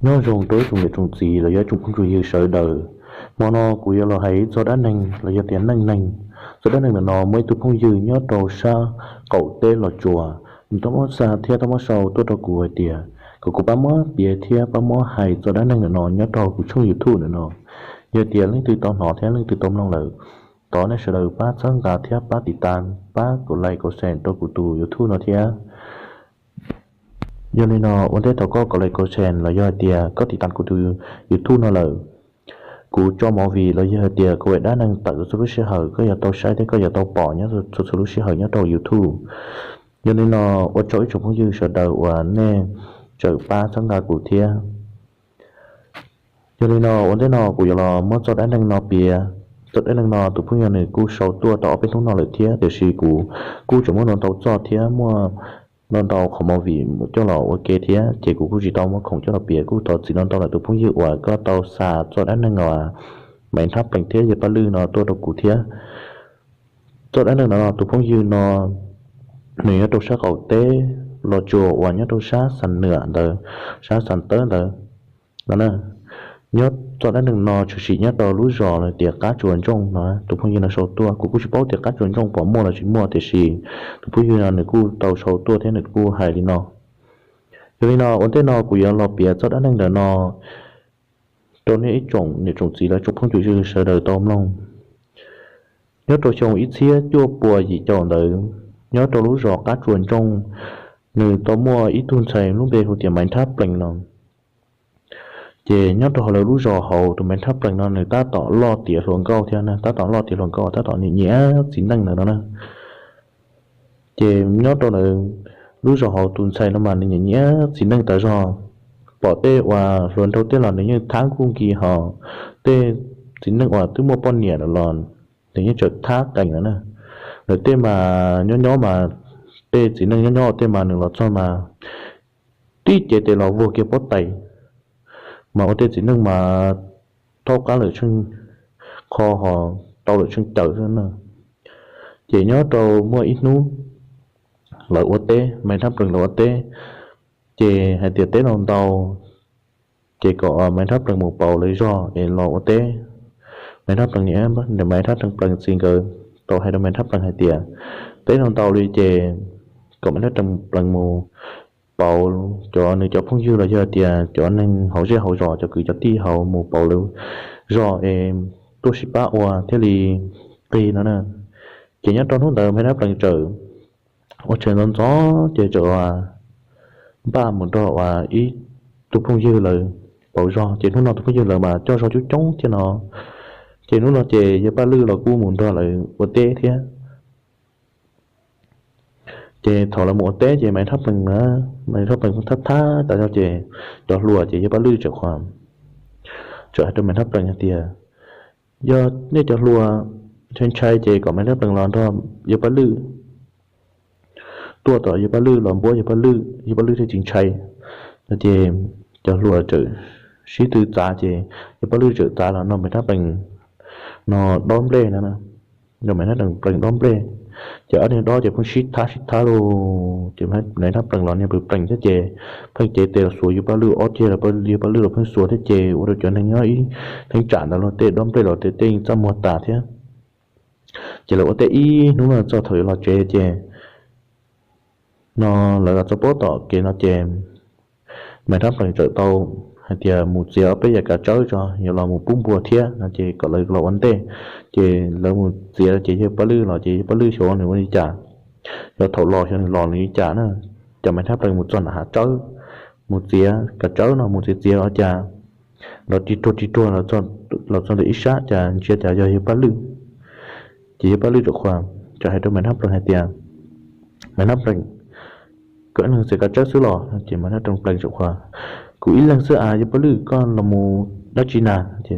Nyob zoo rau ib tsoom niam tsoom txiv los yog ib tsoom phooj tsoom ywg sawv daws. Hmo no kuv yuav los hais ib txoj dab neeg los yog tias neej neeg. Txoj dab neeg ntawm no muaj ib tug phooj ywg nyob rau sab qaum teb Los Tsuas, nws tau muab xa thiab tau muab sau tuaj rau kuv hais tias kom kuv pab muab piav thiab pab muab hais txoj dab neeg ntawm no nyob rau kuv tshooj YouTube ntawm no. Yog tias leej twg tau hnov thiab leej twg tau mloog lawm, thov nej sawv daws pab txhawb nqa thiab pab tiv tas, pab kom like kom share rau kuv tus YouTube no thiab. Yog li no ua ntej thaum koj kom like kom share los yog hais tias koj tiv tas kuv tus YouTube no lawm, kuv tso movie los yog hais tias kuv dab neeg tawm txhua txhua lub sij hawm koj yuav tau saib thiab koj yuav tau pom nyob txhua txhua lub sij hawm nyob rau YouTube. Yog li no ua tsaug ib tsoom phooj ywg sawv daws uas nej tseem pab txhawb nqa kuv thiab. Yog li no ua ntej no kuv yuav los muab txoj dab neeg no piav. Txoj dab neeg no tus phooj ywg nws kuj sau tuaj tau ob peb hnub no lawm thiab, tiam sis kuv kuj tseem muaj ntau ntau txoj thiab muaj ntau ntau qhov movie coj los ua ke thiab, ces kuv kuj tsis tau muaj khoom coj los piav. Kuj thov txim ntau ntau ntawm tus phooj ywg uas koj tau xa txoj dab neeg uas Maiv Nrhab Plees thiab Yawg Paj Lwj no tuaj rau kuv thiab. Txoj dab neeg no tus phooj ywg no nws nyob rau sab qaum teb Los Tsuas uas nyob rau sab Xam Nwam ntawd, sab Xam Tawb ntawd no na. Nyob txoj dab neeg no tshwm sim nyob rau lub zos lawv tias Qab Tsuas Ntsooj no. Tus phooj ywg no sau tuaj, kuv kuj tsis paub tias Qab Tsuas Ntsooj puas muaj los tsis muaj, tiam sis tus phooj ywg no nws kuj tau sau tuaj thiab nws kuj hais li no. Yog li no ua ntej no kuv yuav los piav txoj dab neeg ntawm no rau nej ib tsoom niam tsoom txiv los tsoom phooj tsoom ywg sawv daws tau mloog. Nyob rau xyoo ib txhiab cuaj pua yim caum ntawd, nyob rau lub zos Qab Tsuas Ntsooj, nws tau muaj ib tug ntxhais lub npe hu tias Maiv Nrhab Plees no. Ces nyob rau hauv lawv lub zos hauv, tus Maiv Nrhab Plees no nws tab tom loj tiav hluas nkauj thiab na, tab tom loj tiav hluas nkauj, tab tom nyiam nyiam txiv neej ntawd no na. Ces nyob rau lawv lub zos hauv tus ntxhais no mas nws nyiam nyiam txiv neej tas zog, pom tej uas hluas nraug tej los nws yeej thab nkuj nki hos, tej txiv neej uas twb muaj poj niam lawm los nws yeej tseem thab qees lawm na. Lawv tej mas nyob nyob mas, tej txiv neej nyob nyob tej mas nws los txog mas tib cev tes los vuag kiag pob tais, mas ua tej txiv neej mas thaub qab lawm tsheej qho hos tau lawm tsheej cawm xwb na. Ces nyob rau muaj ib hnub lawv ua teb, Maiv Nrhab Plees lawv ua teb, ces hais tias teb no ntau, ces kom Maiv Nrhab Plees mus pauv lawv zog es los ua teb. Maiv Nrhab Plees, Maiv Nrhab Plees txiv nkawd tau hais rau Maiv Nrhab Plees hais tias teb no ntau li ces kom Maiv Nrhab Plees mus pauv cov, nws cov phooj ywg los yog tias cov neeg hauv zej hauv zos, cov kwv cov tij hauv mus pauv lawv zog es tuaj sib pab ua thiaj li qig no na. Ces nyob rau hnub ntawd Maiv Nrhab Plees txawm ua tshais ntxov ntxov ces txawm npaj mus nrog uas ib tug phooj ywg lawv pauv zog, ces hnub no tus phooj ywg lawv mas coj zog coob coob thiab no. Ces hnub no ces Yawg Paj Lwj los kuj mus nrog lawv ua teb thiab. Ces thaum lawv mus ua teb ces Maiv Nrhab Plees, Maiv Nrhab Plees thab thab tas zog ces cov hluas ces Yawg Paj Lwj txawm, txawm hais rau Maiv Nrhab Plees hais tias yog nej cov hluas ntshai ntshai ces kom Maiv Nrhab Plees los nrog Yawg Paj Lwj, tuaj tom Yawg Paj Lwj los npuab Yawg Paj Lwj, Yawg Paj Lwj thiaj tsis ntshai no. Ces cov hluas txawm sib tw txav ces Yawg Paj Lwj txawm txav los nrog Maiv Nrhab Plees no dob nplej no, nrog Maiv Nrhab Plees dob nplej. Ces ob niag dob ces pheej sib thab sib thab lauj, ces Maiv Nrhab Plees los niag pw plees thiab ces pheej cev tes los xuas Yawg Paj Lwj ob ceg los, Yawg Paj Lwj los pheej xuas thiab ces ua rau cov neeg nyob ib theeb tsam ntawd los tej dob nplej los tej txaj muag tas thiab. Ces lawv ua teb ib hnub no txog thaum yuav los tsev ces no lawv los txog pob tom kev no ces Maiv Nrhab Plees txawm tau hais tias mus txiav ob peb yam kav tsawb tso yuav los mus pub npua thiab no ces kom lawv los ua ntej. Ces lawv mus txiav ces Yawg Paj Lwj los ces Yawg Paj Lwj xyov nws ua li cas, xyov thaum los xyov nws los nws li cas na. Ces Maiv Nrhab Plees mus txog nram hav tsawb, mus txiav kav tsawb no mus txiav txiav ua cas los ris ruag ris ruag los txog ntawm ib sab cas ntsia cas yog Yawg Paj Lwj. Ces Yawg Paj Lwj txawm qhuas, txawm hais rau Maiv Nrhab Plees hais tias Maiv Nrhab Plees, koj ib leeg txiav kav tsawb xwb los? Ces Maiv Nrhab Plees txawm qhuas, kuv ib leeg xwb as Yawg Paj Lwj, koj los mus dab tsi na? Ces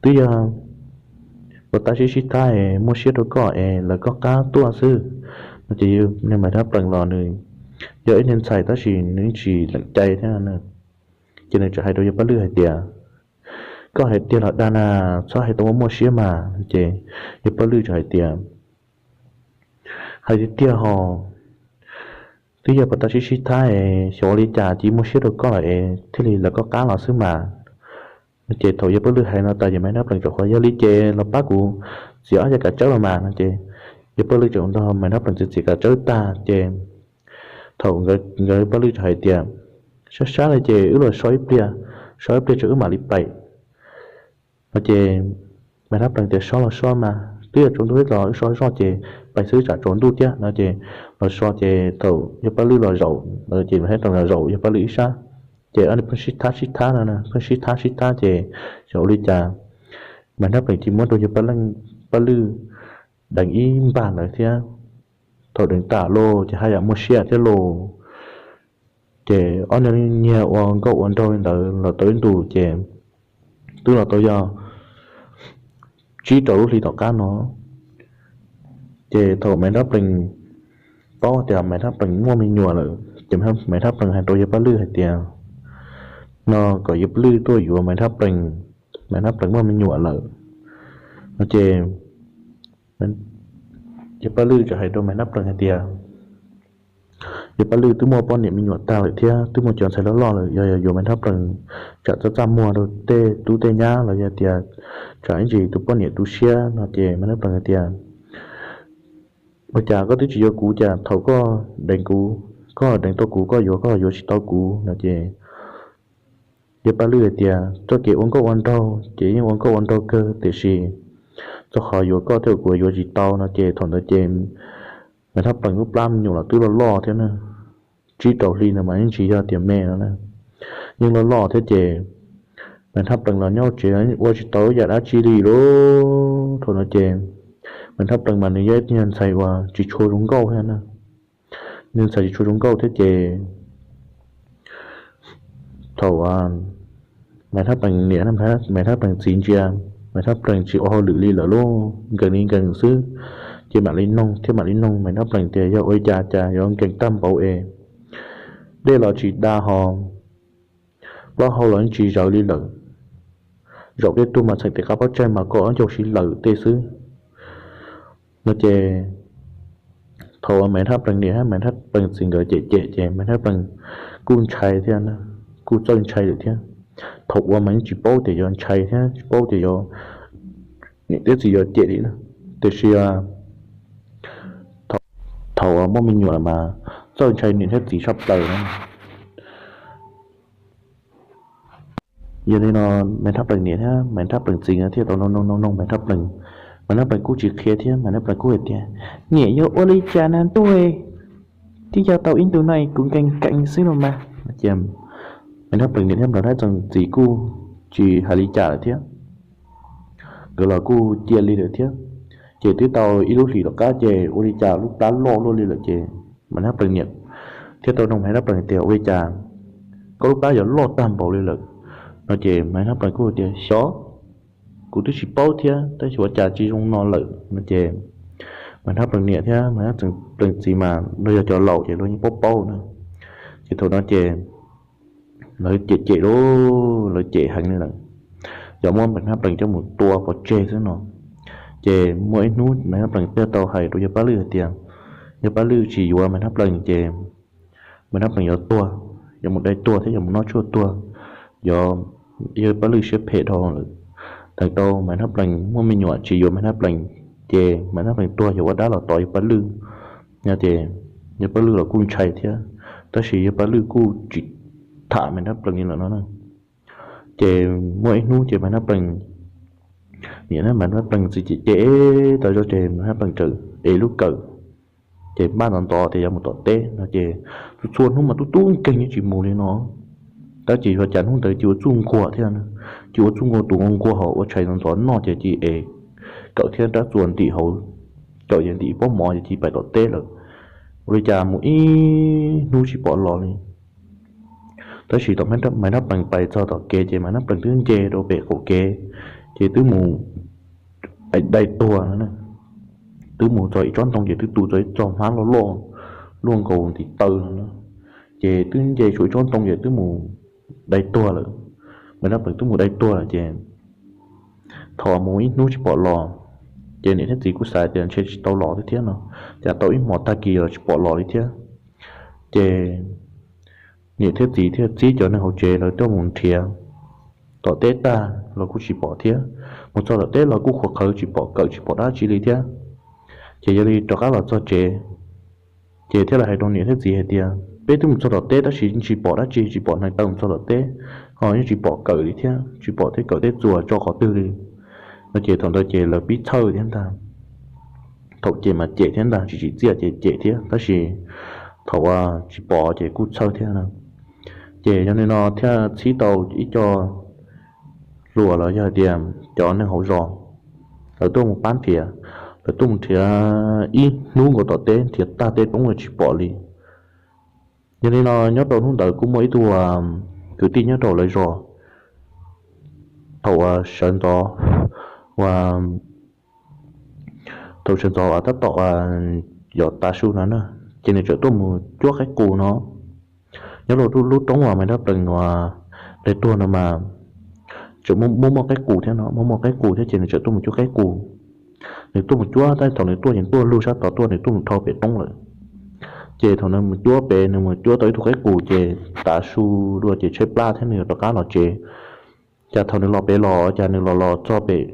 twb yog ua tab sib sib thab es muaj siab rau koj es lawv koj qab tuaj xwb no. Ces Maiv Nrhab Plees los nws yog ib niag ntxhais tab sis nws tsis lees cai thiab. Ces nws txawm hais rau Yawg Paj Lwj hais tias koj hais tiag los dag na, txhob hais tau muaj muaj siab mas. Ces Yawg Paj Lwj txawm hais tias hais tiag tiag hos, twb yog puas tau sib sib thab es xyov ua li cas cia muaj siab rau koj lawm es thiaj li lawv koj qab los xwb mas. No ces thaum yawg Paj Lwj hais no tas ces Maiv Nab Plees txawm hais tias yog li ces los pab kuv txiav ob yav kav tsawb los mas no ces yawg Paj Lwj txawm nrog Maiv Nab Plees txiav txiav kav tsawb tag ces thaum nkawd Paj Lwj txawm hais tias sab sab li ces wb los so ib pliag, so ib pliag tso wb mam li pais no ces Maiv Nab Plees tias so los so mas twb yuav tsaus ntuj thiab los wb so zoj ces pais xwb tsam tsaus ntuj thiab no ces los so ces thaum yawg Paj Lwj los zaum ces Maiv Nab Plees los zaum yawg Paj Lwj ib sab ces ob niag pheej sib thab sib thab no, pheej sib thab sib thab ces xyov ua li cas Maiv Nab Plees cia muab rau yawg Paj Lwj deev ib npag ntawd thiab. Thaum deev tas los ces haj yam muaj siab thiab los ces ob niag nyiag ua nkauj ua nraug li ntawd los tau ib ntus ces twb los tau yog tsib rau lub hli tom qab no ces thaum Maiv Nab Plees paub tias Maiv Nab Plees muaj me nyuam lawm ces Maiv Nab Plees hais rau yawg Paj Lwj hais tias no kom yawg Paj Lwj tuaj yuav Maiv Nab Plees, Maiv Nab Plees muaj me nyuam lawm no ces yawg Paj Lwj txawm hais rau Maiv Nab Plees hais tias yawg Paj Lwj twb muaj poj niam me nyuam tag lawm thiab twb muaj cov ntxhais loj loj lawm, yog yuav Maiv Nab Plees tsam txaj txaj muag rau tej tub tej nyab los yog tias tsam ib ntsis tus poj niam tu siab no ces Maiv Nab Plees hais tias ua cas koj twb tsis yuav kuv, cas thaum koj deev kuv, koj deev tau kuv koj yuav, koj yuav tsis tau kuv no ces yawg Paj Lwj hais tias txoj kev ua nkauj ua nraug ces yeej ua nkauj ua nraug kawg tiam sis txog qhov yuav koj thiab kuv yuav tsis tau no ces thaum ntawd ces Maiv Nab Plees lub plab me nyuam los twb loj loj thiab na, tsib rau hli ntawd mas yeej tsis yog tias me no na, yeej loj loj thiab ces Maiv Nab Plees los nyob tsev ua tsis tau yam dab tsi li lauj. Thaum no ces Maiv Nab Plees mas nws yog ib tug ntxhais uas tsis tshua zoo nkauj thiab na, nws ntxhais tsis tshua zoo nkauj thiab ces thaum Maiv Nab Plees niam, Maiv Nab Plees txiv ntsia Maiv Nab Plees tsis ua hauj lwm li lawm lauj, nkees li nkees xwb ces mam li noog thiab mam li noog Maiv Nab Plees tias yog ua li cas cas yuav nkees tag npaum es dej los tsis da ho plaub hau los yeej tsis zawv li lawm, zaum tej tug mas txheem tes qab pob tsaig mas kom ob ncaug siv lawm tej xwb no ces thaum uas Maiv Nab Plees niam thiab Maiv Nab Plees txiv nkawd cem cem ces Maiv Nab Plees kuj ntshai thiab, kuj txawj ntshai lawm thiab. Thaum ua mas yeej tsis paub tias yuav ntshai thiab tsis paub tias yuav niam thiab txiv yuav cem li na, tiam sis thaum uas muaj me nyuam lawm mas txawj ntshai niam thiab txiv tshaj plaws na. Yog li no Maiv Nab Plees niam thiab Maiv Nab Plees txiv thiaj tau noog noog noog Maiv Nab Plees. Maiv Nab Plees kuj tsis qhia thiab Maiv Nab Plees kuj hais tias niam yog ua li cas na ntuj, twb yog tau ib ntus no kuv nkees nkees xwb los mas. Maiv Nab Plees niam thiab Maiv Nab Plees txiv kuj tsis hais li cas lawm thiab, nkawd los kuj cia li lawm thiab. Ces twb tau ib lub hlis tom qab ces ua li cas lub plab loj luaj li lawm ces Maiv Nab Plees niam thiaj tau noog Maiv Nab Plees tias ua li cas koj lub plab yuav loj tag npaum li lawm no ces Maiv Nab Plees kuj tias xyov, kuv twb tsis paub thiab tab sis ua cas tsis zoo no lawm no ces Maiv Nab Plees niam thiab Maiv Nab Plees txiv mas luag yog cov laus ces luag yeej paub paub na. Ces thaum no ces lawv cem cem lauj, lawv cem heev li lawm, cov muab Maiv Nab Plees coj mus tua pov tseg xwb no. Ces muaj ib hnub Maiv Nab Plees thiaj tau hais rau yawg Paj Lwj hais tias yawg Paj Lwj tsis yuav Maiv Nab Plees ces Maiv Nab Plees yuav tuag, yuav mus dai tuag thiab yuav mus noj tshuaj tuag, yuav, yawg Paj Lwj siab phem dhau lawm. Thaum tau Maiv Nab Plees muaj me nyuam tsis yuav Maiv Nab Plees ces Maiv Nab Plees tuag yuav ua dab los tos yawg Paj Lwj no ces yawg Paj Lwj los kuj ntshai thiab, tab sis yawg Paj Lwj kuj tsis tham Maiv Nab Plees li lawm no na. Ces muaj ib hnub ces Maiv Nab Plees niam thiab Maiv Nab Plees txiv cem cem tas zog ces Maiv Nab Plees txawm ev lub kawm ces npaj ntov ntov tias yuav mus tom teb no ces txhua txhua hnub mas tub tub nkeeg yeej tsis mus li no. Tab sis yog cas hnub ntawd cia ua txuj nquag thiab, cia ua txuj nquag tus nquag nquag hauv ua tshais ntxov ntxov noj ces cia ev kawm thiab rab txuas ntim hauv kawm ces ntim ib pob mov ces cia pais tom teb lawm. Ua li cas mus ib hnub tsis pom los li. Tab sis thaum Maiv Nab Plees pais txog tom kev ces Maiv Nab Plees twb nce rau pem qaum kev ces twb mus dai tuag no na. Twb mus txog ib tsob ntoo ces twb tu txog ib txoj hmab loj loj luaj nkaus ntiv taw no na. Ces twb nce tshuav ib tsob ntoo ces twb mus dai tuag lawm. Maiv Nab Plees twb mus dai tuag lawm ces thaum mus ib hnub tsis pom los, ces niam thiab txiv kuj xav tias ntshe tsis tau los thiab no, cas tau ib hmos tag kis los tsis pom los li thiab. Ces niam thiab txiv thiaj txib cov neeg hauv tsev lawv tuaj mus nrhiav tom teb tag los kuj tsis pom thiab, mus txog tom teb los kuj qhuav qhawv tsis pom kawm tsis pom dab tsi li thiab. Ces yog li rov qab los txog tsev, ces thiaj li hais rau niam thiab txiv hais tias peb twb mus txog tom teb tab sis tsis pom dab tsi, tsis pom neeg taw mus txog tom teb, ho yeej tsis pom kawm li thiab, tsis pom tej kawm tej txuas tso qhov twg li no. Ces thaum ntawd ces lawv pib txhawj thiab ntag. Thaum cem mas cem thiab ntag, tsis tsim txiaj ces cem thiab, tab sis thaum tsis pom ces kuj txhawj thiab na. Ces yog li no thiaj txhib tau ib co hluas los yog hais tias cov neeg hauv zos, lawv tuaj mus pab nrhiav. Lawv tuaj mus nrhiav ib hnub nkaus tom teb, nrhiav tag teb poob los tsis pom li. Yog li no nyob rau hnub ntawd kuj muaj ib tug kwv tij nyob rau lawv zos, thaum sawv ntxov, ua thaum sawv ntxov tab tom yuav tav su no na, ces nws txawm tuaj mus cuab qaib qus no. Nyob rau lub roob uas Maiv Dab Plees uas dai tuag no mas tseem muaj muaj qaib qus thiab no, muaj muaj qaib qus thiab ces nws txawm tuaj mus cuab qaib qus. Nws tuaj mus cuab tab sis thaum nws tuaj ces tuaj lug sab tod tuaj, nws tuaj mus dhau pem roob lawm. Ces thaum nws mus cuab pem, nws mus cuab tau ib tug qaib qus ces tav su dua ces tshaib plab thiab nws yuav rov qab los tsev. Cas thaum nws los pem los cas nws los los txog pem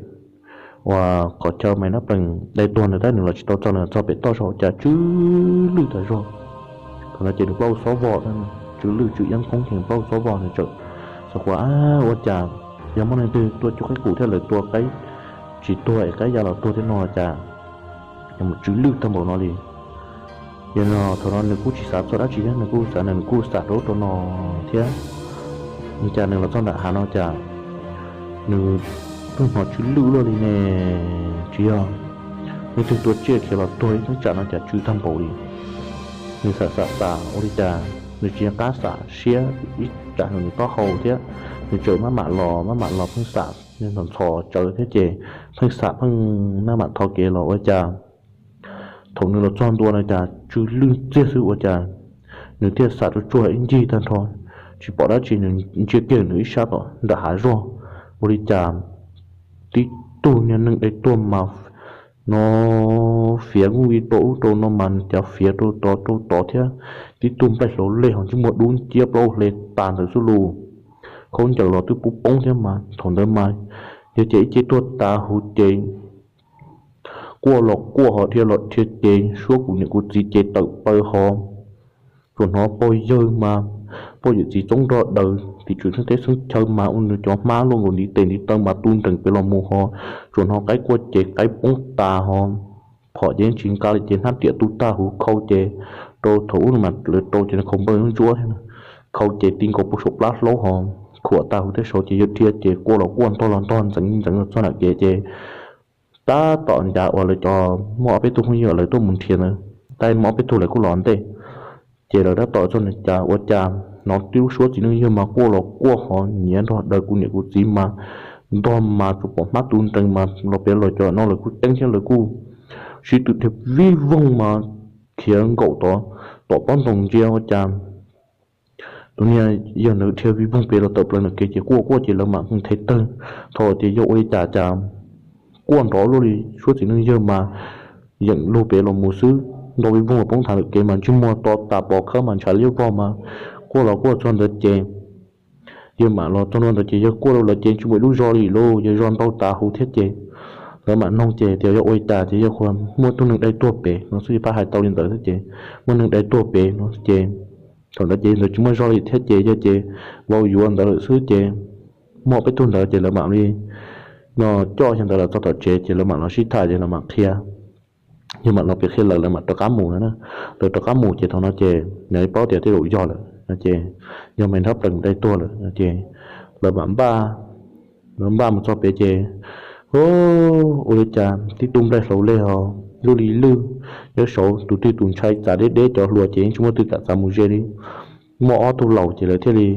uas qhov chaw Maiv Dab Plees dai tuag ntawd tab nws los tsis tau txog, nws txog pem toj zog cas tsw lwj tas zog. Thaum no ces nws plaub xob vog, tsw lwj tsw iab koob ces nws plaub xob vog, nws txawm xav tias ua cas yog muaj neeg twg tuaj cuab qaib qus thiab lawv tua qaib tsis tuag es qaib ya los tuag thiab no cas mus tsw lwj tag npaum no li. Yog no thaum no nws kuj tsis xav txog dab tsi thiab, nws kuj xav, nws kuj xam rau ub rau no thiab. Cas nws los txog nram hav no cas nws pheej hnov tsw lwj luaj li ne, tsis yog leej twg tua tsiaj khiav los tuag ib cheeb tsam no cas tsw tag npaum li. Nws xam xam xam ua li cas nws tsis nco qab xam siab ib tsam nws taub hau thiab, nws txawm maj mam los maj mam los pheej xam ntxhov ntxhov tsawv thiab ces pheej xam pheej maj mam thov kev los ua cas thaum nws los txog ntua no cas tsw lwj ntxiag xwb ua cas nws thiaj xam tsuag tsuag ib ncig tag nrho, tsis pom dab tsi, nws ntsia kiag nws ib sab tom nram hav zog, ua li cas tib tug niag neeg dai tuag mas no fiav nkuj vi rau ub rau no mas nws cav fiav rau tod rau tod thiab, tib tug nplaig hlauv leg ho ntsej muag dub nciab plaub hle tas ntawd xwb lus. Khaub ncaws los twb poob poob thiab mas thaum ntawd mas yog ces ib ce tuag tas huv ces quaj los quaj ho dhia los dhia ces suab kuv niam kuv txiv ces tawm plaws ho tsuas hnov pog yawg mas pog yawm txiv txoob nrog daws tim tswv teb xeeb chaw mas ua nws cov hmab luaj nkaus ntiv tes ntiv taw mas tu nrees pem los mus ho tsuas hnov qaib quaj ces qaib poob tas ho phom ces yeej tsis nqa li ces hnab riam tu tag huv khau ces rau thaum ub mas lawv rau ces khaus npawj ntsuab thiab, khau ces ti nkaus puag saum plab hlaub ho khuam tag huv thiab saud ces yawg dhia ces quaj los quaj ntog los ntog ntxeev ntxeev los txog nram kev ces tab tom ncav uas lawv cov muaj ob peb tug phooj ywg lawv tuaj mus nrhiav ntawd, tab muaj ob peb tug lawv kuj los ntej. Ces lawv tab tom txog nws cas ua cas hnov tib lub suab txiv neej yawg mas quaj los quaj ho nyiav nrog daws kuv niam kuv txiv mas ntog mas tsuas pom hmab tu nrees mas los pem los cov no lawv kuj teeb thiab lawv kuj sib tw dhia vij voog mas khiav nkaum tod tom pob ntoos ntsia ua cas tus niag yawg ntawd dhia vij voog pem los tawm plaws nram kev ces quaj quaj ces lawv mam nthe tawg. Thaum ces yog ua li cas cas quaj nrov luaj li suab txiv neej yawg mas yeem lug pem los mus xwb, nrov vij voog los poob nthav nram kev mas ntsej muag to tas pos khawb mas ntshav liab vog mas quaj los quaj txog ntawd ces yawg mam los txog ntua ntawd ces yawg quaj rau lawv ces tsis muaj ib lub zog li lauj, yawg zog ntaug tas huv thiab ces lawv mam noog ces tias yog ua li cas ces yawg qhuas muaj tug neeg dai tuag pem no xwb, pab hais tau li ntawd thiab ces muaj neeg dai tuag pem no ces thaum ntawd ces ntawd tsis muaj zog li thiab ces yawg ces vau yuav ntawd lawm xwb ces muaj peb tug ntawd ces lawv mam li no coj yawg ntawd los txog tom tsev ces lawv mam los sib tham ces lawv mam qhia, yawg mam los piav qhia lawv, lawv mam rov qab mus no na. Lawv rov qab mus ces thaum no ces nws paub tias tej zaum yog lawm no ces yog me nrab plees dai tuag lawm no ces lawv mam npaj, lawv npaj mus txog pem ces ua li cas tib tug nplaig hlauv leg ho lwj li lwj, nyob saud tus twg tus ntshai txav deb deb cov hluas ces yeej tsis muaj twg kam txav mus ze li. Muaj ob tug laus ces lawv thiaj li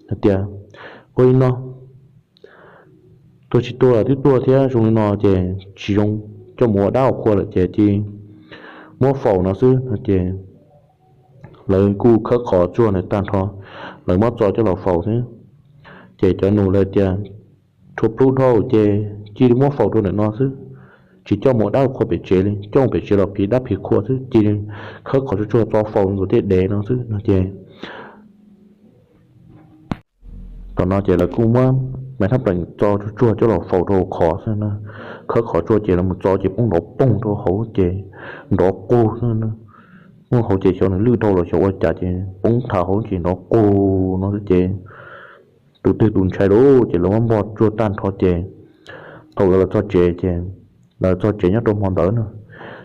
hais tias ua li no, tuag tsis tuag twb tuag thiab zoo li no ces tsis zoo coj mus ua dab ua qhua lawm ces cia muab faus no xwb no ces lawv kuj khawb qhov tsuag ntawd tag nrho, lawv muab txo coj los faus xwb. Ces cov nus lawv tias rhuav plub dhau ces cia li muab faus rau ntawm no xwb, tsis coj mus dab qhua pem tsev li, coj mus pem tsev los phiv dab phiv qhua xwb, cia li khawb qhov tsuag tsuag tso faus nkaus tej dev no xwb no ces thaum no ces lawv kuj muab Maiv Thaj Plees tso tsuag tsuag coj los faus rau qhov xwb na. Khawb qhov tsuag ces lawv mus tso ces poob nrov poog rau hauv ces nrov qug xwb na. Muaj hauv ces xyov nws lwj dhau los xyov ua cas ces poob thav hauv ces nrov qug no xwb ces tus twg tus ntshai lauj ces lawv muab npog tsuag tag nrho ces thaum lawv los txog tsev ces lawv txog tsev nyob rau hmo ntawd na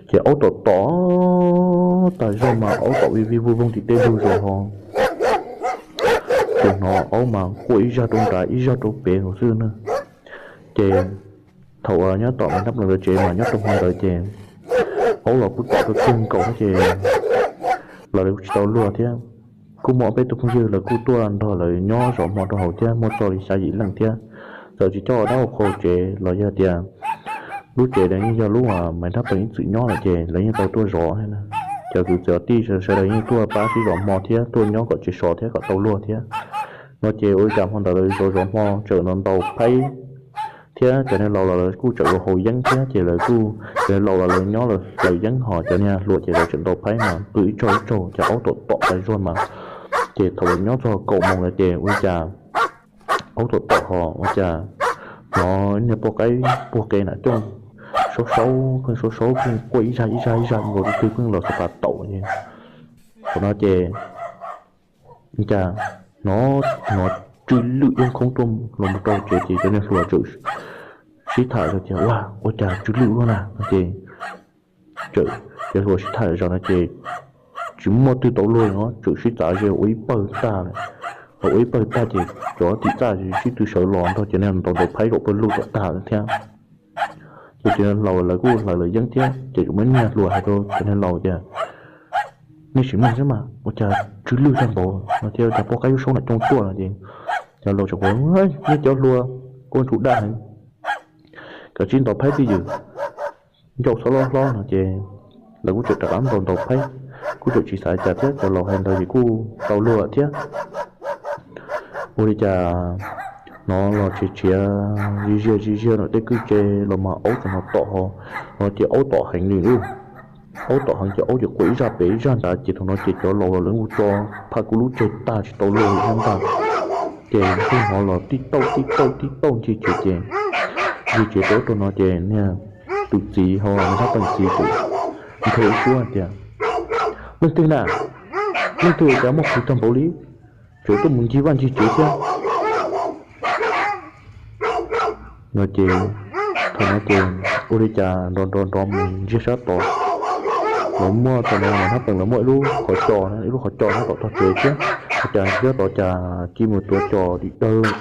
ces aub tom tom tag zog mas aub tom vij vij voog voog tim tej lug zos ho. Ces hnov aub mas quaj ib zaj rau nrad ib zaj rau pem nkaus xwb na. Ces thaum uas nyob tom Maiv Thaj Plees lawv tsev mas nyob rau hmo ntawd ces aub los kuj tom rau kawg nkaus ces lawv kuj tsis tau luag thiab. Kuj muaj ob peb tug phooj ywg lawv kuj tuaj nrog lawv nyob zov hmo rau hauv thiab, muaj txog li xya yim leej thiab. Txawm tsis coj dab ua qhua tsev los yog tias lub tsev ntawd yeej yog lub uas Maiv Thaj Plees ib txwm nyob lawm ces lawv yeej tau tuaj zov thiab na. Cov kwv tij sawv daws yeej tuaj pab sib zov hmo thiab tuaj nyob kom tsis sov thiab kom tau luag thiab. No ces ua li cas hmo ntawd lawv zov zov hmo tseem ntaus phaib thiab cov niag laus los lawv kuj tseem ua haus yeeb thiab ces lawv kuj, cov niag laus los lawv nyob lawv yeeb ho cov niag hluas ces lawv tseem ntaus phaib mas pw ib tsaug ib tsaug ces aub tom tom tas zog mas. Ces thaum lawv nyob txog kaum moos lawm ces ua li cas aub tom tom ho ua cas hnov niag poj qaib puag qe nam cooj saub saub pheej saub saub pheej quaj ib zaj ib zaj ib zaj nkaus tus twg pheej los xav pas taum ces thaum no ces cas hnov, hnov tsw lwj ib qhov tuaj los mus rau tsev ces cov niag hluas txawm sib tham zog tias ua, ua cas tsw lwj luaj na no ces txawm cov hluas sib tham zog no ces tsis muaj twg tau luag no txawm sib txav ze ua ib pawg tag lawm. Thaum ua ib pawg tag ces cov tim txaj sib tw sawv los nrog cov niag ntaus ntaus phaib zaum pawg lug tom tag lawm thiab. Ces cov niag laus lawv kuj hlawv lawv yeeb thiab ces tsuas muaj niag hluas hais rau cov niag laus tias nej sim mloog saib mas ua cas tsw lwj tag npaum no thiab ua cas poj qaib saub nam cooj tuaj no ces cov laus txawm hais nej cov hluas ua ntsuj dag heev, kav tsij ntaus phaib twj ywm, ncauj txhob loj hlob no ces lawv kuj tseem rov qab ntaus ntaus phaib, kuj tseem tsis xav cas thiab cov laus hais ntawd ces kuj tau luag thiab. Ua li cas hnov los tshiav tshiav ziag ziag ziag ziag ntawm tej kwj tse los mas aub tseem hnov tom ho, no ces aub tom heev li lauj. Aub tom heev ces aub ces quaj ib zaj pem ib zaj nrad ces thaum no ces cov laus los lawv kuj tso phaj kuj lub tseg tag tsis tau luag li thiab ntag. Ces kuj hnov los tib tauj tib tauj tib tauj ncig tsev ces ncig tsev rau rau no ces niag tus txiv ho niag thab pees txiv tus nrog ib suab hais tias leej twg na, leej twg ua cas muaj qhwv tag npaum li, tseem tuaj mus ncig vaj ncig tsev thiab no ces thaum no ces ua li cas nrov nrov nrov mus ntsiag sab tod, lawv muaj thaum no niag thab pees lawv muaj ib lub qhov cos, ib lub qhov cos nyob tom tog tsev thiab, ua cas ntsiag sab tod cas ci mus tuav cos dim dawg lawm,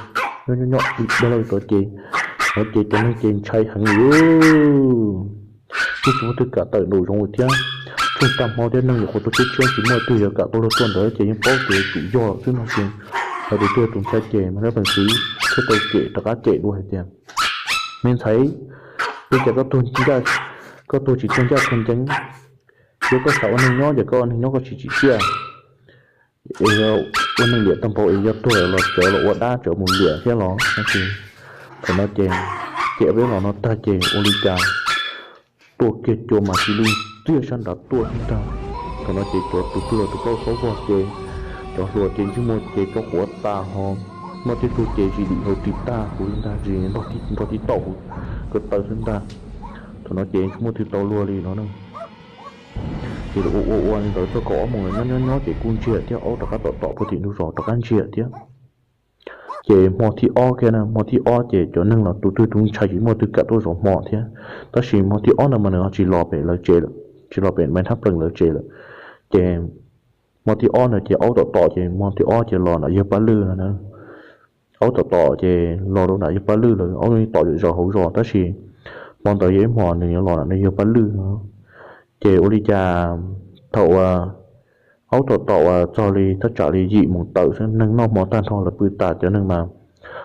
nyob nyob nyob dim dawg lawm tod ces, no ces cov neeg ces ntshai heev li, twb tsis muaj twg kam tawm nraum zoov li thiab. Tsheej tag hmo thiab neeg nyuam qhuav tuaj tshiab tshiab tsis muaj twg yuav kam tau luag tuaj ntawd ces yeej paub tias tsum yog xwb no ces hais tus twg tus ntshai ces mas thab pees txiv thiaj tau cem rov qab cem dua hais tias me ntxhais, ua cas koj tuag, koj tuag tsis tuag ncaj tuag ncees, yog koj xav ua neeg nyob ces koj ua neeg nyob koj tsis tsim txiaj, es ua neeg liam tag npaum es yog tuag los tseem los ua dab tseem mus liam thiab los no ces thaum no ces cem peb los no tag ces ua li cas tuaj kiag cua mas cia li ntxiag sab nrad tuaj xwb ntag. Thaum no ces cov tus twg los tus plaub xaub vog ces cov hluas ces ntsej muag ces tso quav tas ho, muaj tej tug ces zis dim hauv ris tag huv li ntag, zis nrog tib taum huv ko taw xwb ntag. Thaum no ces tsis muaj twg tau luag li no na. Ces lawv ua ua ua li ntawd txog kaum ob moos lawv nyob nyob nyob ces kuj ntsiag thiab, aub rov qab tom tom puag tim ntug zos rov qab ntsiag thiab. Ces hmo thib ob kiag na, hmo thib ob ces cov neeg los tus twg tus ntshai tsis muaj twg kam tuaj zov hmo thiab. Tab sis hmo thib ob ntawd mas nws ho tsis los pem lawv tsev lawm, tsis los pem Maiv Thab Plees lawv tsev lawm. Ces hmo thib ob ntawd ces aub tom tom ces hmo thib ob ces los nram yawg Paj Lwj no na. Aub tom tom ces los rau nram yawg Paj Lwj lawm, aub yeej tom zom zaws hauv zos tab sis hmo ntawd yog ib hmo nws yuav los nram yawg Paj Lwj no. Ces ua li cas thaum uas aub tom tom uas txog li thaj tsam li yim moos tawm xwb, neeg noj hmo tag nrho lawv pw tas cov neeg mas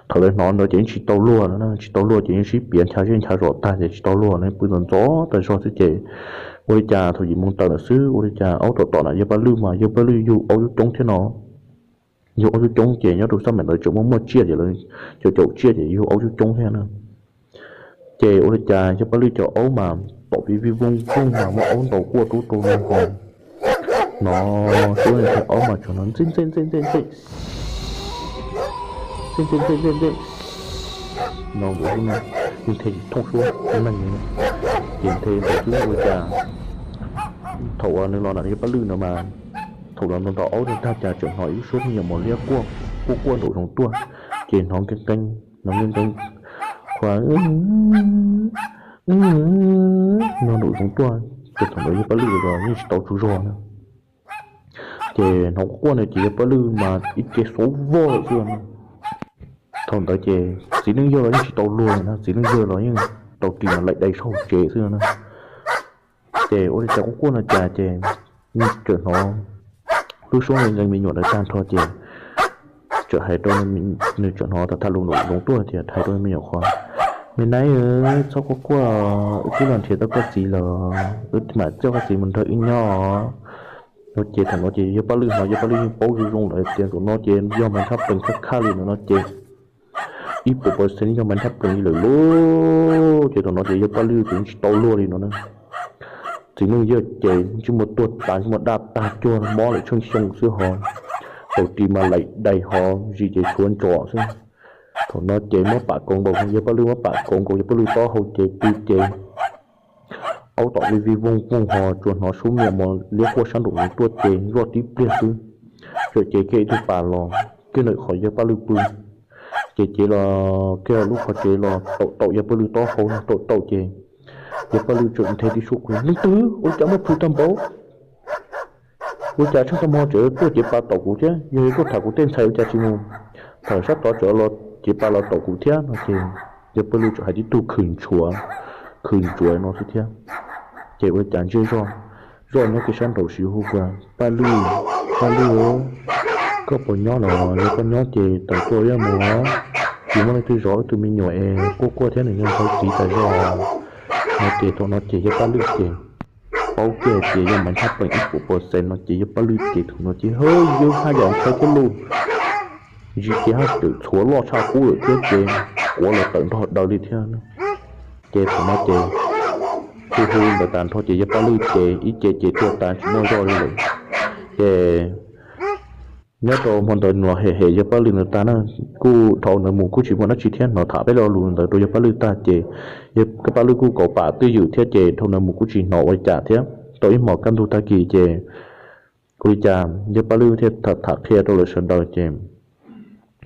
thaum lawv hnov ntawd ces yeej tsis tau luag no, tsis tau luag ces yeej sib piav ncha zej ncha zos tag ces tsis tau luag no, pw ntxov ntxov tas zog xwb ces ua li cas thaum yim moos tawm lawm xwb ua li cas aub tom tom nram yawg Paj Lwj mas yawg Paj Lwj yug aub coob coob thiab no. Yug aub coob coob ces nyob rau sab npaum ntawd tseem muaj muaj tsiaj ces lawv caum caum tsiaj ces yug aub coob coob thiab na. Ces ua li cas Yawg Paj Lwj cov aub mas tom vij vij vooj vooj mas muaj aub ntaus quaj rub rau no ho. No, suab nthe aub mas tseem hnov ntxij ntxej ntxej ntxej ntxej, ntxij ntxej ntxej ntxej ntxej no nkaus xwb no, yeej nthe tsis thooj suab neeg li. Ces nthe ntawd xwb ua li cas thaum uas nws los nram Yawg Paj Lwj no mas, thaum los ntaus ntaus aub no tag cas tseem hnov ib lub suab me nyuam mos liab quaj quaj quaj nraum zoov tuaj, ces hnov nkees nkees, hnov nkees nkees, qhuas no nraum zoov tuaj. Ces thaum ntawd Yawg Paj Lwj los yeej tsis tau tsaug zog na. Ces hnov quaj quaj no ces Yawg Paj Lwj mas ib ce xuav vog lawm xwb no. Thaum ntawd ces txiv neej yawg los yeej tsis tau luag li na, txiv neej yawg los yeej tau ris mas laim dai sab hauv tsev xwb no na. Ces ua li cas quaj quaj no cas ces tseem hnov lub suab nkees nkees me nyuam ntawd tag nrho ces tseem hais rau, nws tseem hnov tham tham lus nraum zoov tuaj tias hais rau me nyuam qhuas, me nab, txhob quaj quaj, wb twb los nrhiav tau koj txiv lawm, wb mam coj koj txiv mus nrog wb nyob. No ces thaum no ces Yawg Paj Lwj hnov, Yawg Paj Lwj yeej paub zoo zoo lawm tias zaum no ces yog Maiv Nthab Plees khaj khaj li no no ces ib puas pawv xees yog Maiv Nthab Plees li lawm lauj. Ces thaum no ces Yawg Paj Lwj ces tsis tau luag li no na. Txiv neej yawg ces ntsej muag tuag tas, ntsej muag daj tag cuag mob lawm tsheej xyoo xwb ho, tau ris mas laim dai ho, zis ces tshuav ntsos xwb. Thaum no ces muab pam koov nkaus, Yawg Paj Lwj muab pam koov nkaus Yawg Paj Lwj taub hau ces pw ces aub tom vij vij vooj vooj ho tsuas hnov suab me nyuam mos liab quaj sab nraum zoov tuaj ces zoj tib pliag xwb, txawm ces kiag ib tug pas los kiag ntawm qhov Yawg Paj Lwj pw. Ces ces los kiag lub qhov tsev los taum taum Yawg Paj Lwj taub hau, taum taum ces Yawg Paj Lwj tseem nthe tib suab qw, leej twg ua li cas muaj plhws tag npaum, ua li cas tsheej tag hmo tseem tuaj cev pas taum kuv thiab, yog tuaj tham kuv tej ntxhais ua li cas tsis mus tham sab tod, tseem los cev pas los taum kuv thiab no ces Yawg Paj Lwj tseem hais tib tug khwm ntsuav, khwm ntsuav no xwb thiab. Ces ua li cas ntsej zoj, zoj nyob kiag sab nraud siv hu ua, Paj Lwj, Paj Lwj, koj puas nyob los? Yog koj nyob ces tawm tuaj wb mus, tsis muaj leej twg zov wb tus me nyuam es quaj quaj thiab nws nyob nthawv tiv tas zog no. Ces thaum no ces Yawg Paj Lwj ces paub kiag tias yog Maiv Nthab Plees ib puas pawv xees no ces Yawg Paj Lwj ces thaum no ces haj yam ntshai thiab lauj, zis ces haj tseem txhuav loj tshaj qub lawm thiab ces quav los tawm nrog daws li thiab. Ces thaum no ces hu hu ntawd tas nrho ces Yawg Paj Lwj ces ib ce ces tuag tas tsis muaj zoj li lawm. Ces nyob rau hmo ntawd nws los hem hem Yawg Paj Lwj ntawd tag na, kuj dhau ntawd mus kuj tsis muaj dab tsi thiab, hnov tham peb lo lus ntawd rau Yawg Paj Lwj tag ces Yawg Paj Lwj kuj kauv pam twj ywm thiab ces dhau ntawd mus kuj tsis hnov ua li cas thiab. Tau ib hmos kaj ntug tag kis ces ua li cas Yawg Paj Lwj thiaj tham qhia rau lawv sawv daws ces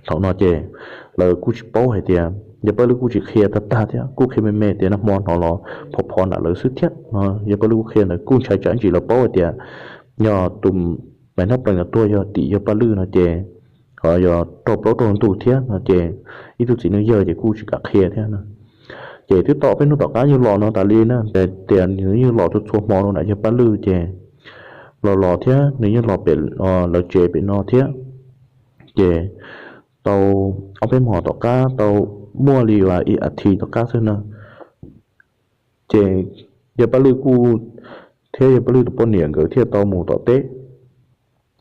thaum no ces lawv kuj tsis paub hais tias, Yawg Paj Lwj kuj tsis qhia tag tag thiab, kuj qhia me me tias nag hmo hnov los phov phov nram lawv xwb thiab no. Yawg Paj Lwj kuj qhia ntawd kuj ntshai tsam ntsis lawv paub hais tias yog tus Maiv Nthab Plees no tuag yog tim Yawg Paj Lwj no ces ho yog raug plaub raug ntug thiab no ces ib tug txiv neej yawg ces kuj tsis kam qhia thiab no. Ces twb tau peb hnub tom qab yawg los no tas li na, tias nws yeej los txhua txhua hmo rau nram Yawg Paj Lwj ces los los thiab nws yeej los pem lawv tsev pem no thiab. Ces tau ob peb hmos tom qab, tau muaj li ib as thiv tom qab xwb na, ces Yawg Paj Lwj kuj thiab Yawg Paj Lwj tus poj niam nkawd thiaj tau mus tom teb.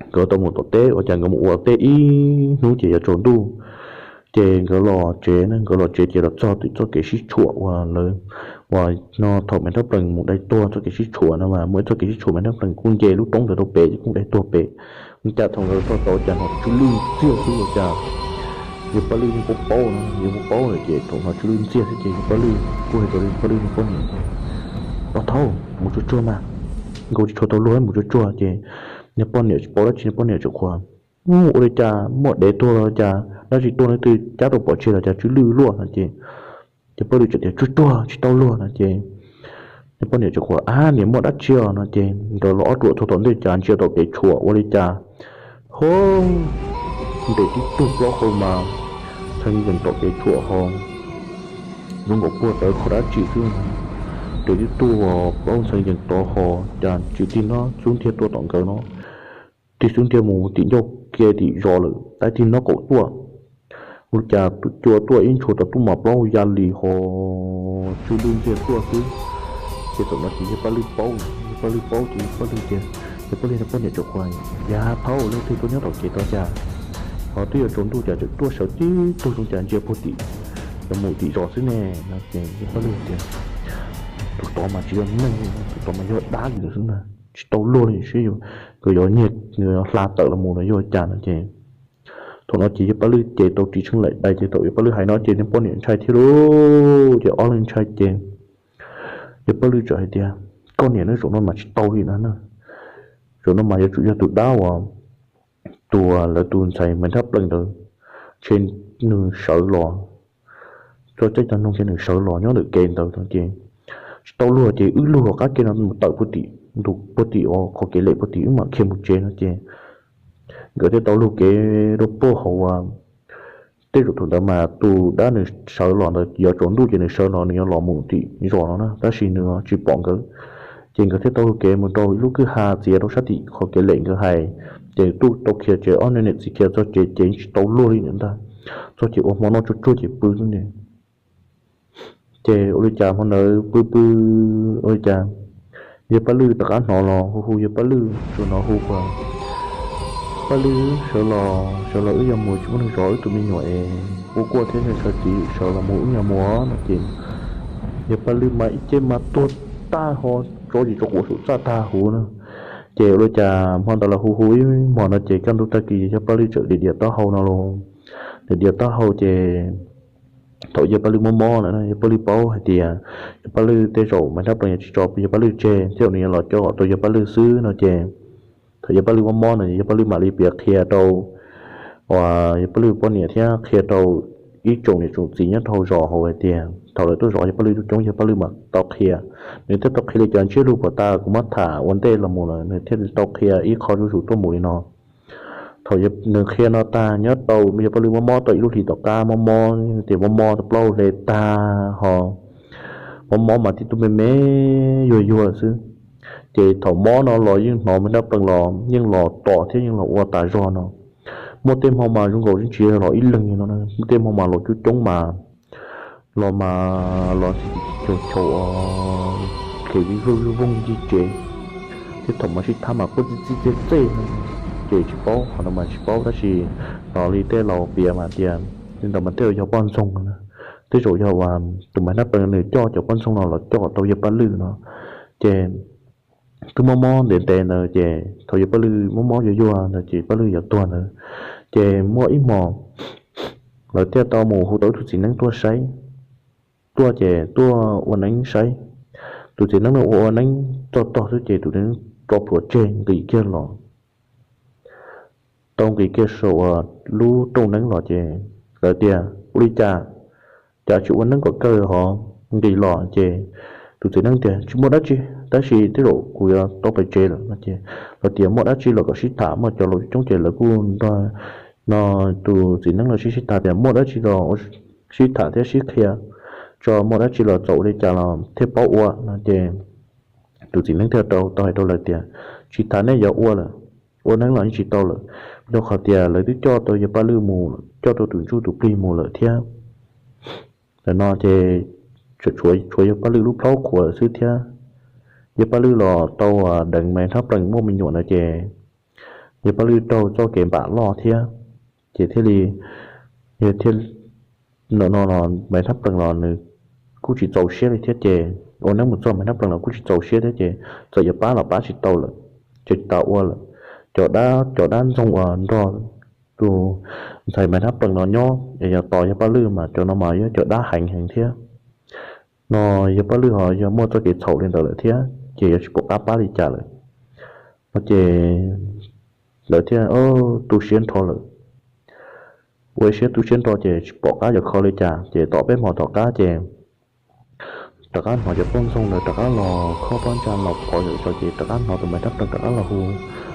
Nkawd tau mus tom teb, ua cas nkawd mus ua teb ib hnub ces yuav tsaus ntuj, ces nkawd los tsev, nkawd los tsev ces los txog tim txoj kev sib tshuam uas lawv, uas no thaum Maiv Nthab Plees mus dai tuag txoj kev sib tshuam no mas muaj ib txoj kev sib tshuam Maiv Nthab Plees kuj nce lub roob ntawd rau pem ces kuj dai tuag pem. Ua cas thaum nkawd txog tod cas hnov tsw lwj ntxiag xwb ua cas Yawg Paj Lwj yeej paub paub no, yeej paub paub lawm ces thaum hnov tsw lwj ntxiag xwb ces Yawg Paj Lwj kuj hais rau Yawg Paj Lwj niag poj niam tias, Pog Thaub, mus tsuag tsuag mas, nkaus tsis tshua tau luag, mus tsuag tsuag. Ces niag poj niam tsis paub dab tsi, niag poj niam tseem qhuas, Ua li cas muaj dev tuag los cas, dab tsi tuag, leej twg cab tau pov tseg los cas tsw lwj luaj no ces Yawg Paj Lwj tseem tias, Tsuag tsuag, tsis tau luag no ces niag poj niam tseem qhuas, Ab, niam, muaj dab tsi os no ces nkawd los ob ruam txog tom ntej cas ntsia tom kev tshuam ua li cas, ho nres tib tug plaub hau mas ntxhee yees tom kev tshuam ho zoo nkaus puag tawv qhov dab tsi xwb. Nres tib tug plaub ntxhee yees tod ho cas tsis tig no xub ntiag tuaj tom nkawd no, tig xub ntiag mus tim ncauj ke tim zos lawm, tab tig no kaum tuaj. Ua li cas cua tuaj ib ntshua tau tub mas plaub ya li ho tsw lwj ntxiag tuaj xwb. Ces thaum no ces Yawg Paj Lwj paub, Yawg Paj Lwj paub ces Yawg Paj Lwj tias, Yawg Paj Lwj niag poj niam tseem qhuas, Yawg Thaub, leej twg tuaj nyob tom kev tod cas? Ho twb yuav tsaus ntuj cas tseem tuaj sawv tib tug zoo cas ntsia puag tim yuav mus tim zos xwb ne no ces Yawg Paj Lwj tias, tus tod mas tsis yog neeg, tus tod mas yog dab li lawm xwb na, tsis tau luag li seb nkawd yuav nyiag, nkawd yuav hla tawm los mus los yog cas no ces thaum no ces Yawg Paj Lwj ces tau ris tsheej laim dais ces thaum Yawg Paj Lwj hais no ces nws poj niam ntshai thiab lauj, ces ob leeg ntshai ces Yawg Paj Lwj txawm hais tias, koj niam, neb zaum no mas tsis tau li na, zaum no mas yuav tsum yog tus dab uas tus, lawv tus ntxhais Maiv Nrhab Plees ntawd, ntshe nws sawv los, txog caij tag nug ntshe nws sawv los nyob ntawm kev ntawd no ces tsis tau luag ces wb lug qab ke no mus tawm puag tim, ntu puag tim uas qhov kev lem puag tim wb mam khiav mus tsev no ces nkawd thiaj tau lug kev rau puag hauv uas tej zaum thaum ntawd mas tus dab nws sawv los ntawd yuav tsaus ntuj ces nws sawv los nws yuav los mus tim zos no na tab sis nws tsis pom nkawd. Ces nkawd thiaj tau lug kev mus rau ib lub kwj ha txiav rau sab tim qhov kev lem nkawd hais, ces tuaj tau khiav tsev, ob niam txiv khiav txog tsev ces tsis tau luag li ntag, txog ces ua hmo noj tsuag tsuag ces pw xwb ne. Ces ua li cas hmo ntawd pw pw, ua li cas Yawg Paj Lwj rov qab hnov los hu hu Yawg Paj Lwj, tsuas hnov hu ua, Paj Lwj, sawv los, sawv los wb yuav mus, tsis muaj neeg zov wb tus me nyuam es quaj quaj thiab, sawv txiv, sawv los mus wb yuav mus no ces Yawg Paj Lwj mas ib ce mas tuag tag ho tso zis tso quav saum txaj tag huv na. Ces ua li cas hmo ntawd los hu hu ib hmos no ces kaj ntug tag kis Yawg Paj Lwj txawm diav diav taub hau no los, diav diav taub hau ces thaum Yawg Paj Lwj mob mob lawm, Yawg Paj Lwj paub hais tias Yawg Paj Lwj tej zaum Maiv Nrhab Plees yuav tsis tso Yawg Paj Lwj tseg thiab, nws yuav los coj kom tau Yawg Paj Lwj xwb no ces thaum Yawg Paj Lwj mob mob no Yawg Paj Lwj mam li piav qhia rau uas Yawg Paj Lwj poj niam thiab qhia rau ib tsoom niam tsoom txiv nyob rau hauv zos hauv hais tias thaum lawv tuaj zov Yawg Paj Lwj coob coob Yawg Paj Lwj mam tau qhia. Nws thiaj tau qhia li cov ntsiab lus puag ta kuv muab tham ua ntej los mus lawm, nws thiaj li tau qhia ib qho zuj zus tuaj mus li no. Thaum nws qhia no tag nyob tau Yawg Paj Lwj mob mob tau ib lub hlis tom qab, mob mob tias mob mob tau plaub hle tag ho, mob mob mas tib tug me me yuag yuag xwb. Ces thaum mob no los yeej hnov Maiv Nrhab Plees los yeej los tos thiab yeej los ua tas zog no. Muaj tej hmo mas zoo nkaus tsis yog los ib leeg no, muaj tej hmo mas los coob coob mas los mas los tsis tsis chaus chaus, khev vij vwj vwj voog ncig tsev, thiab thaum mas sib tham mas quaj txij txij txej txej, ces tsis paub, qhov no mas tsis paub tab sis hnov li tej laus piav mas tias li ntawd mas tej zaum yog poj ntxoog no, tej zaum yog uas tus Maiv Nrhab Plees nws coj cov poj ntxoog no los coj tau Yawg Paj Lwj no. Ces twb mob mob ntev ntev ntawd ces thaum Yawg Paj Lwj mob mob yuag yuag ntawd ces Paj Lwj yuav tuag ntawd, ces muaj ib hmos lawv thiaj tau mus hu tau ib tug txiv neeb tuaj saib, tuaj ces tuaj ua neeb saib. Tus txiv neeb no ua ua neeb txog tog xwb ces tus txiv neeb tso plhuav tseg nqis kiag los, tau nqis kiag saum uas lub rooj neeb los ces lawv tias, ua li cas, cas tsis ua neeb kom kawg ho nqis los? Ces tus txiv neeb tias, tsis muaj dab tsi, tab sis tej zaum kuv yuav tau pais tsev lawm no ces lawv tias, muaj dab tsi los kom sib tham, muaj cov laus coob ces lawv kuj nrog no, tus txiv neeb los sib sib tham tias muaj dab tsi los sib tham thiab sib qhia tso, muaj dab tsi los txaus ua li cas los thiaj paub ua no ces tus txiv neeb thiaj tau hais rau lawv tias, tsis tas nej yuav ua lawm, ua neeb los yeej tsis tau lawm, rau qhov tias lawv twb coj tau Yawg Paj Lwj mus, coj tau tus ntsuj tus plig mus lawm thiab. Ntawm no ces tshuav Yawg Paj Lwj lub plhaub qhuav lawm xwb thiab. Yawg Paj Lwj los tau deev Maiv Nrhab Plees muaj me nyuam ntawd ces Yawg Paj Lwj raug txoj kev npam loj thiab, ces thiaj li, thiaj, no no los Maiv Nrhab Plees los nws kuj tsis txaus siab li thiab ces, ua neeb mus txog Maiv Nrhab Plees los kuj tsis txaus siab thiab ces txawm yuav pab los pab tsis tau lawm, ces tsis tas ua lawm. Cov dab, cov dab ntxoog uas nrog tus ntxhais Maiv Nrhab Plees no nyob es yog tos Yawg Paj Lwj mas cov no mas yog cov dab heev heev thiab. No Yawg Paj Lwj ho yog muaj txoj kev txhaum li ntawd lawm thiab ces yuav tsis pom qab pab li cas lawm. No ces lawv thiaj tu siab nrho lawm. Ua siab tu siab nrho ces tsis pom qab yuav kho li cas ces tom peb hmo tom qab ces rov qab hnov cov poj ntxoog ntawd rov qab los khob pob ntsa los phov yawm tso ces rov qab hnov tus Maiv Nrhab Plees rov qab los hu,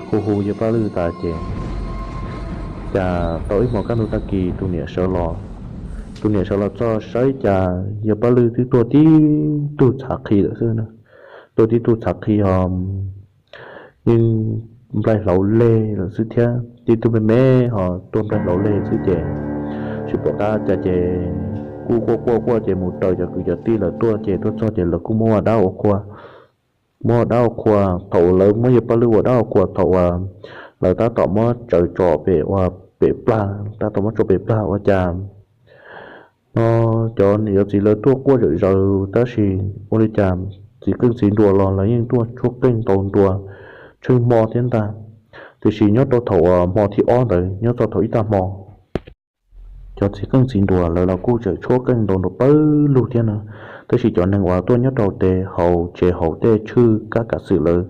hu hu Yawg Paj Lwj tas ces, cas tau ib hmos kaj ntug tag kis tus niam sawv los, tus niam sawv los txog saib cas Yawg Paj Lwj twb tuag tib tug txhav qhi lawm xwb na. Tuag tib tug txhav qhi ho yeej nplaig hlauv leg lawm xwb thiab, tib tug me me ho tuag nplaig hlauv leg xwb ces tsis pom qab cas ces kuj quaj quaj quaj ces mus raws cov kwv cov tij lawv tuaj ces tuaj txog ces lawv kuj muab ua dab ua qhua, muab ua dab ua qhua. Thaum lawv muab Yawg Paj Lwj ua dab ua qhua thaum uas lawv tab tom muab tsaws tso pem ua pem plag, tab tom muab tso pem plag ua cas no cov niam cov txiv lawv tuaj quaj zom zaws tab sis ua li cas txiv qeej txiv nruas los lawv yeej tuaj tshuab qeej ntaus nruas tsheej hmo thiab ntag. Tiam sis nyob rau thaum uas hmo thib ob ntawd nyob txog thaum ib tag hmo, cov txiv qeej txiv nruas lawv los kuj tseem tshuab qeej ntaus nruas pawg lug thiab no. Tab sis cov neeg uas tuaj nyob rau tej hauv tsev hauv tej tshwj kab kav xwm lawv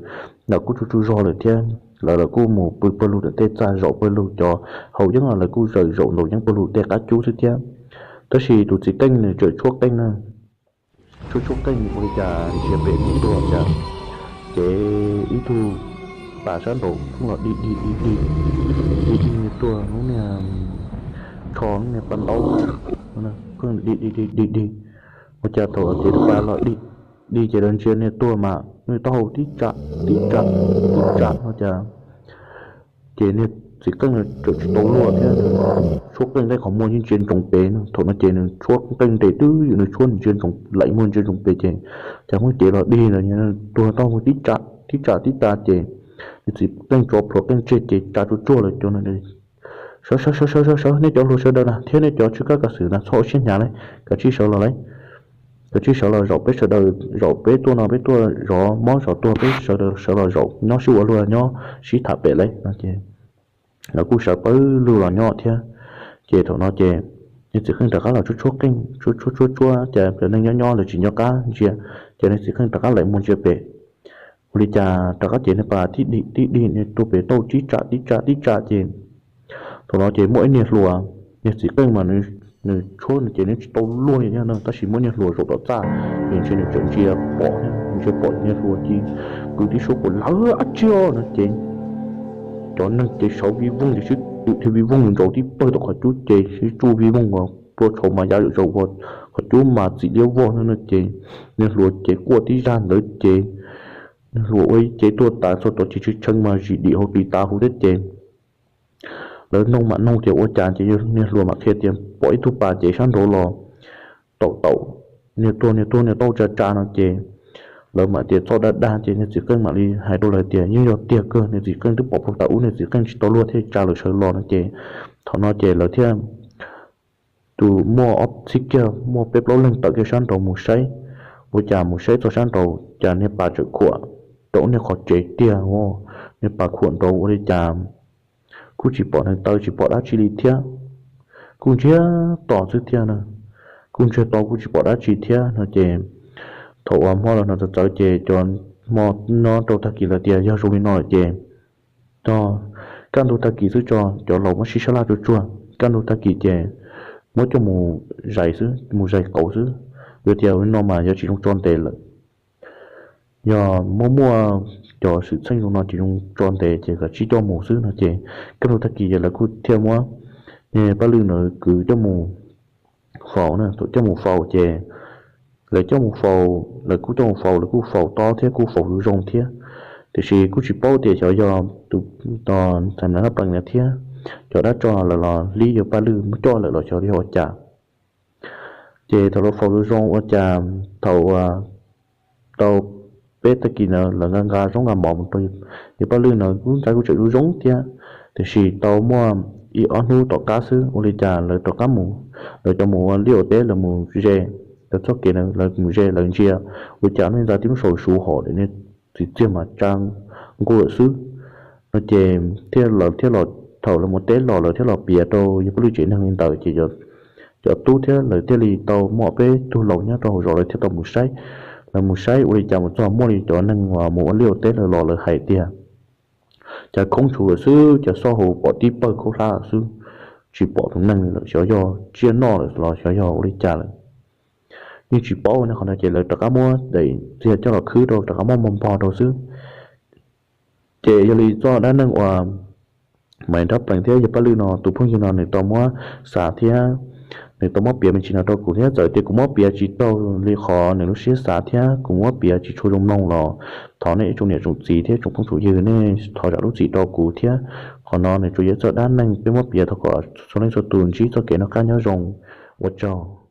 los kuj tsuj tsuj zog lawm thiab lawv los kuj mus pw pawg lug ntawm tej txaj zaum pawg lug, cov haus yeeb los lawv kuj zaum zaum ntaus yeeb pawg lug tej qab cub xwb thiab. Tab sis tus txiv qeej nws tseem tshuab qeej na, tshuab tshuab qeej ua li cas ntsia pem tuaj cas ces ib tug pas sab nraud pheej los dig dig dig dig dig dig niag tuag lub niag tsho lub niag paj ntaub, pheej dig dig dig dig dig. Ua cas thaum ces tus pas los dig dig ces lawv ntsia niag tuag mas nws taub hau tib tsam tib tsam tib tsam no cas ces niag txiv qeej tseem tsis tau luag thiab, tshuab qeej tej qhov muag yeej ntsia ntsoov pem no. Thaum no ces nws tshuab qeej nres twb ywm nws tshuab nws ntsia ntsoov laim muag ntsia ntsoov pem ces cas muab cev los dig ntawd tuag taub hau tib tsam tib tsam tib tsam ces nws txiv qeej tso plhuav qeej tseg ces tsa tsuag tsuag lawm cov no, sawv sawv sawv sawv sawv sawv nej cov hluas sawv daws na thiab nej cov tshwj kab kav xwm na txhob ua siab hnyav lauj, kav tsij sawv los lauj, kav tsij sawv los zaum peb sawv daws zaum peb tuaj no peb tuaj zov mob zov tuag peb sawv daws sawv los zaum nyob sib ua luag nyob sib tham pem lauj no ces lawv kuj sawv pawg lug los nyob thiab. Ces thaum no ces niag txiv qeej rov qab los tshuab tshuab qeej tshuab tshuab tshuab tshuab ces cov neeg nyob nyob lawv tsis nco qab ntsia, ces niag txiv qeej rov qab laim muag ntsia pem ua li cas rov qab ces niag pas tib dig tib dig niag tuag pem tauj tib tsam tib tsam tib tsam ces thaum no ces muaj ib niag hluas, niag txiv qeej mas nws tshuab nws ces nws tsis tau luag li thiab no tab sis muaj niag hluas zaum tom txaj ces ntshe nws tseem ntsia pom thiab, nws ntsia pom niag hluas ces kwv tib suab puas lawv ab tsi no ces cov neeg ces sawv vij voog ces sib twm thiab vij voog ntsaus tib pawg tom qhov cub ces sib tsuj vij voog uas plua tshauv mas ya zaum ua qhov cub mas txim liab vog no ces niag hluas ces quaj tib zag ntawd ces niag hluas ua ib ce tuag tas txog tod ces tshee tshee mas zis dim hauv pis tav huv thiab ces lawv noog mam noog tias ua cas ces niag hluas mam qhia tias pom ib tug pas ces sab nraud los taum taum niag tuag niag tuag niag tauj tsa tsa no ces lawv mam tias txhob dag dag ces niag txiv qeej mam li hais rau lawv tias yeej yog tiag kawg, niag txiv qeej twb pom puag ta ub, niag txiv qeej tsis tau luag thiaj tsa lawv sawv los no ces thaum no ces lawv thiaj tus muaj ob txhib kiag muaj peb plaub leeg tawm kiag sab nraud mus saib. Ua cas mus saib txog sab nraud cas niag pas tseem khuam rau niag qhov tsev tiag, niag pas khuam nraud ua li cas kuj tsis pom neeg taw tsis pom dab tsi li thiab, kuj ntsiag to xwb thiab na, kuj ntsiag to kuj tsis pom dab tsi thiab no ces thaum uas hmo los no txawv txawv ces cov hmo no rau tag kis lawm tias yog zoo li no lawm ces tog kaj ntug tag kis xwb tso, cov laus muab sib sab laj tsuag tsuag kaj ntug tag kis ces muab coj mus zais xwb, mus zais qauv xwb, vim tias li no mas yuav tsis zoo tso ntev lawm. Yog muaj muaj cov xwm txheej zoo no ces zoo tso ntev ces kom tsib coj mus xwb no ces kaj ntug tag kis ces lawv kuj thiaj muab niag paj lwj ntawd kwv coj mus faus na. Thaum coj mus faus ces lawv coj mus faus, lawv kuj coj mus faus, lawv kuj faus tob thiab kuj faus zoo thiab, tiam sis kuj tsis paub tias xyov yog tus ntxhais Nab Plees no thiab cov dab tso lawv los hlib yawg paj lwj muab coj lawm los xyov yog ua cas. Ces thaum lawv faus zoo zoo ua cas thaum tau peb tag kis ntawd lawv nqa nqa zaub nqa mov mus rau yawg paj lwj no, lub ntxa kuj tseem zoo zoo thiab, tiam sis tau muaj ib ob hnub tom qab xwb ua li cas lawv rov qab mus, lawv cov mus ua liaj ua teb lawv mus ze, lawv txoj kev lawv mus ze lawv ntsia ua cas lub ntxa tib lub sau suv hom niag txiv txiag mas tsa nqua lawm xwb no ces thiaj lawv thiaj los, thaum lawv mus teb los lawv thiaj los piav rau yawg paj lwj tsev neeg li ntawd ces cov tub thiab lawv thiaj li tau muaj peb tug laus nyob rau hauv zos lawv thiaj tau mus saib. Lawv mus saib ua li cas mus txog muaj li cov neeg uas mus ua liaj ua teb lawv los lawv hais tias cas khoob tshus lawm xwb, cas xob hauv pom tib pawg khaub hlab lawm xwb, tsis pom tus neeg li lawm, xyov yog tsiaj noj lawm los xyov yog ua li cas lawm. Yeej tsis paub ne, qhov no ces lawv rov qab muab daim txiag coj los khwb rau rov qab muab npog npog rau xwb. Ces yog li txoj dab neeg uas Maiv Nrab Plees thiab yawg Paj Lwj no tus phooj ywg no nws tau muab xav thiab nws tau muab piav me ntsis no rau kuv thiab, txawm tias kuv muab piav tsis raug li qhov nws lub siab xav thiab kuv muab piav tsis tshua zoo mloog los thov nej ib tsoom niam tsoom txiv thiab tsoom phooj tsoom ywg nej thov zam lub txim rau kuv thiab. Qhov no nws tsuas yog txoj dab neeg peb muab piav thov kom txhua leej txhua tus ntsib txoj kev noj qab nyob zoo. Ua tsaug.